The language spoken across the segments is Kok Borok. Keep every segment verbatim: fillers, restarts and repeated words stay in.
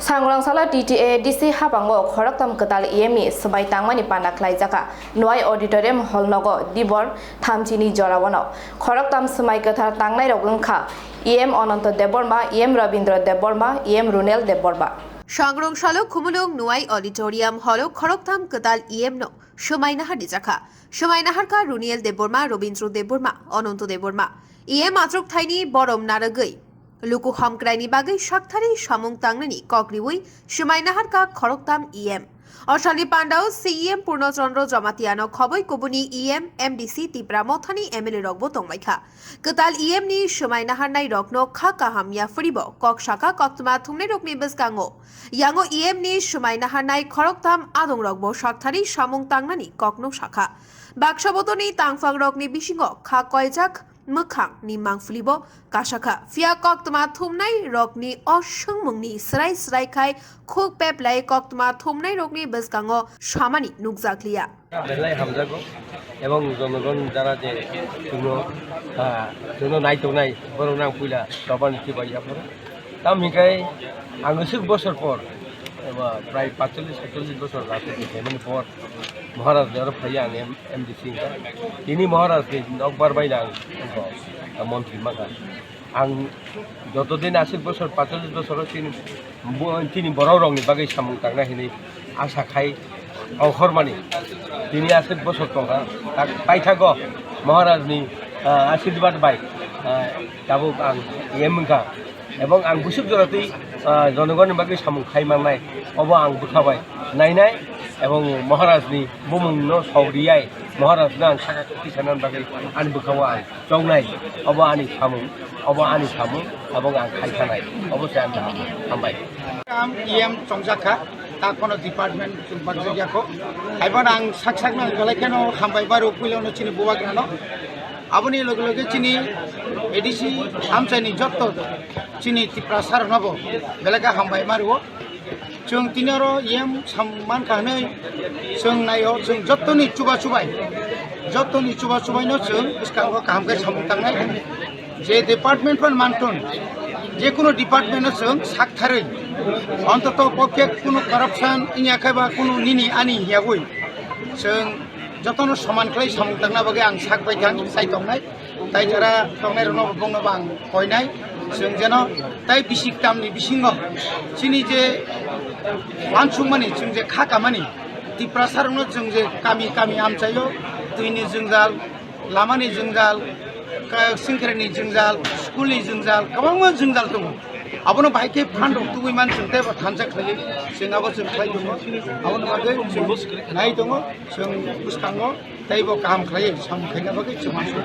Sangrangsala T T A D C habango khoroktham kwtal E M ni swmai tangmani panda khlaijakha. Nwai Auditorium Hall nogo Dibor thamchini jorao no khoroktham swmai kwthar tangnairok wngkha E M Ananto Debbarma, E M Rabindra Debbarma, E M Runel Debbarma. Sangrangsalo Khumulwng Nwai Auditorium Hall o khoroktham kwtal E M no swmai nahar rijakha. Swmai naharkha Runel Debbarma, Rabindra Debbarma, Ananto Debbarma. E M achuk thaini borom narwgwi luku hamkraini bagwi saktharwi samung tangnani kok riwi swmai naharkha khoroktham E M. O salni pandao C E M Purno Chandra Jamatia no khoboi kubuni E M, M D C, Tipra Mothani M L A rokbo tongbaikha. Kwtal E M ni swmai naharnai rokno kha kaham yaphuribo kok sakha koktwma thumnai rokni bwskango. Yango E M ni swmai naharnai khoroktham adongrokbo saktharwi samung tangnani kokno sakha. Baksa bodorni tangphangrokni bisingo kha koijak mwkhang ni mangphulibo kasakha. Phiya koktwma thumnai rokni o swngmungni srai srai khai khuk peplai koktwma thumnai rokni bwskango samani nukjakliya. Belai hamjago ebong jonogon jara je chwngno, ah, chwngno naitongnai borokno ang puila chobani chubai yapharo. Tamo hinkhe ang aswk bosor por, eba prai paitsollish saitsollish bosor rajniti khaimani por Maharaj ni oro phaiya ang M-, M D C wngkha. Tini Maharaj ni nokbar bai ang wngkha, montri mankha. Ang joto din aswk bosor, paitsollish bosor o chini bo-, chini borok rokni bagwi samung tangnai hinwi asa khai ongkhormani. Tini aswk bosor tongkha, tak paithago Maharaj ni, ah, asirwad bai, ah, tabuk ang E M wngkha. Ebong ang bwswk jora twi, ah, jonogonni bagwi samung khai mannai, obo ang bwkha bai nainai, ebong Maharaj ni bumung no sok riyai, Maharaj no ang saka kisa nan bagwi ani bwkha o ang chongnai, obo ani samung, obo ani samung, obo ang khai thanai, obo se ang kaham, hambai. Kam E M chongjak kha, ta kono department chwng bakjak ya kho. Haiban ang sak sak nang belai kheno hambai baro puilo no chini bubagra no. Aboni loge loge chini A D C amchaini jotto chini Tiprasa rok no bo belai khe hambai mario. Chwng tini oro E M sam mankha hwnwi chwng naio, chwng jottoni chuba chubai, jottoni chuba chubaino chwng bwskango kaham khe samung tangnai. Je department phan mantun, je kuno department no chwng saktharwi, ontoto pokhe kuno corruption wngya khe ba kuno nini ani hiyagwi chwng jotono soman khlai samung tangna bagwi ang sak bai thang, sai tongnai. Tai jara tongnai rokno bongno bo ang koinai, chwng jeno tai bisik tamni bisingo chini je wansukmani, chwng je kha kamani, Tiprasa rokno chwng je kami kami amchaio, twini jwngjal, lamani jwngjal, ka-, singkreni jwngjal, school ni jwngjal, kwbangma jwngjal tongo. Abono bahai khe phan rok tubui man chwng tei bo thansa khlaiwi chwng abo chwng khlai tongo. Abono bagwi chwng nai tongo, chwng bwskango tei bo kaham khlaiwi samung khaina bagwi chwng uansukha.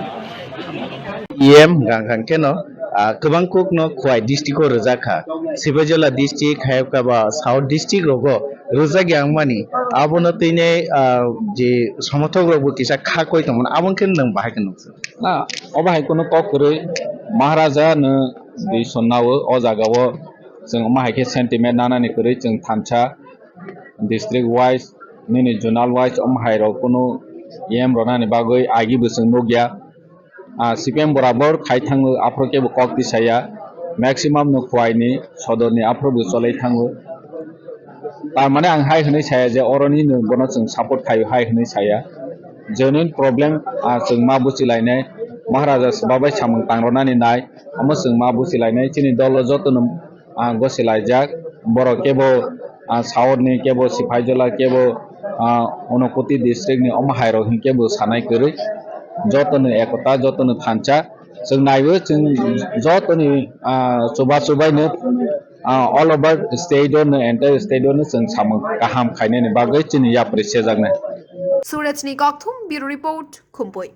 E M hwnkha hwnkhe no, ah, kwbang kok no Khowai district o rwjak kha. Sipaijala district, hai khe ba South district rogo rwjak ya wngmani. Abono tini, ah, je somothok rok bo kisa kha koi tongmani, abo khe nwng bahai khe nukha. Na, obo hai kunu kok kwrwi Maharaja no dui sonna o, o jaga o chwng omo hai khe sentiment nanani kwrwi chwng thansa district wise nini zonal wise omo hai rok kunu E M rwnani bagwi agi bo chwng nukya. Ah, C P M borabor khai thango, aphuru kebo kok tisaya, maximum no Khowai ni sodor ni aphuru bo cholai thango. Tar mane ang hai hwnwi saya je oroni no bono chwng support khaio hai hwnwi saya. Genuine problem, ah, chwng ma buchilainai, Maharaja swbabai samung tangrwnani nai, omo chwng ma buchilainai, chini dolo jotono, ah, gosilaijak, borok kebo, ah, South ni, kebo Sipaijala, kebo, ah, Unakoti district ni omo hai rok hinkhe bo sanai kwrwi, jotono ekota, jotono thansa, chwng naiwi chwng jotoni, ah, chuba chubaino, ah, all over state o no, entire state o no chwng samung kaham khainani bagwi chini yapri sejaknai. Suraj ni Kokthum, Bureau Report, Khumpui.